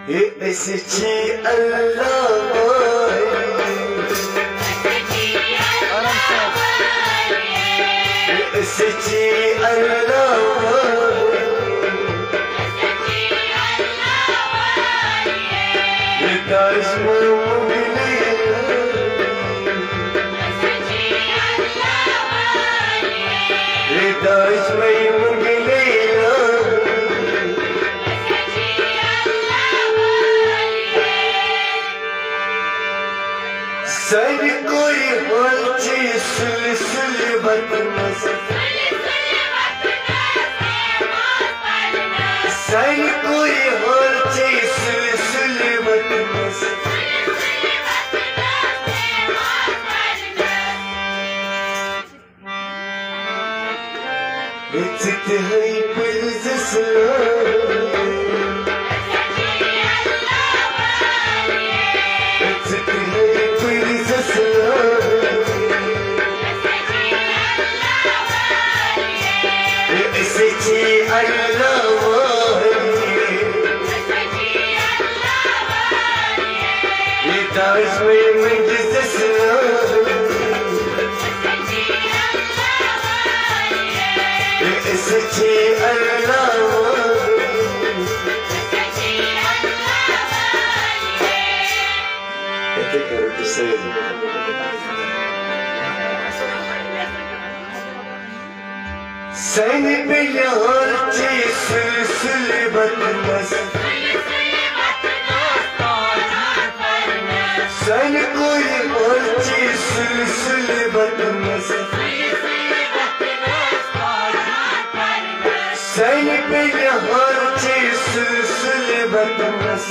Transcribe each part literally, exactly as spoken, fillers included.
ہے، أسۍ چھِ اللہ وٲلۍ۔ ہے، أسۍ چھِ اللہ وٲلۍ۔ ہے، those Mohammad Lila. Hai, those Mohammad لیلا۔ سانہِ کورِ حال چھِ سُلہِ سُلہِ وطنس۔ سانہِ کورِ حال چھِ سُلہِ سُلہِ وطنس۔ ژٕ تہِ ہے پٔرۍزِ سلام۔ ژٕ تہِ ہے پٔرۍزِ سلام۔ أسۍ چھِ اللہ وٲلۍ۔ یہِ داش وے منٛجہِ زٕ سلام۔ أسۍ چھِ اللہ وٲلۍ۔ یِتھَے کٔنۍ چھِ سٲری۔ سانہِ بیٚنہِ حال چھِ سُلہِ سُلہِ وطنس۔ سانہِ کورِ حال چھِ سُلہِ سُلہِ وطنس۔ سانہِ بیٚنہِ حال چھِ سُلہِ سُلہِ وطنس۔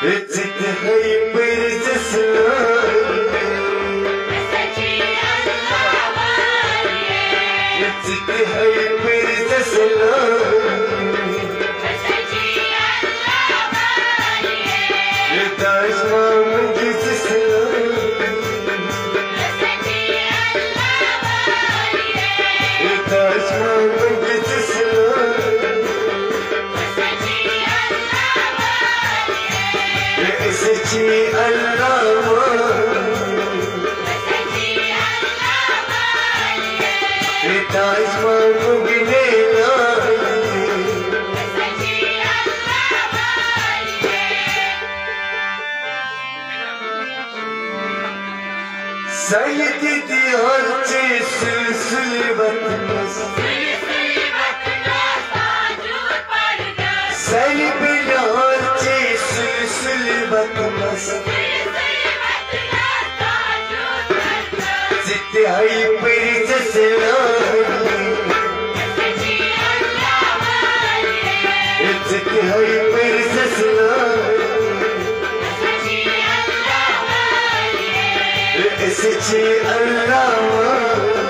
ژٕ تہِ ہے پٔرۍزِ سلام۔ ژٕ تہِ ہے پٔرۍزِ سلام۔ داش محمد سلام۔ داش محمد سلام۔ أسۍ چھِ اللہ وٲلۍ۔ ہے داش محمد لیلا۔ سانہِ دِدِ حال چھِ سُلہِ سُلہِ وطنس۔ سانہِ بیٚنہِ حال چھِ سُلہِ سُلہِ وطنس۔ ژٕ تہِ ہے پٔرۍزِ سلام۔ ژٕ تہِ ہے پٔرۍزِ سلام۔ أسۍ چھِ اللہ وٲلۍ۔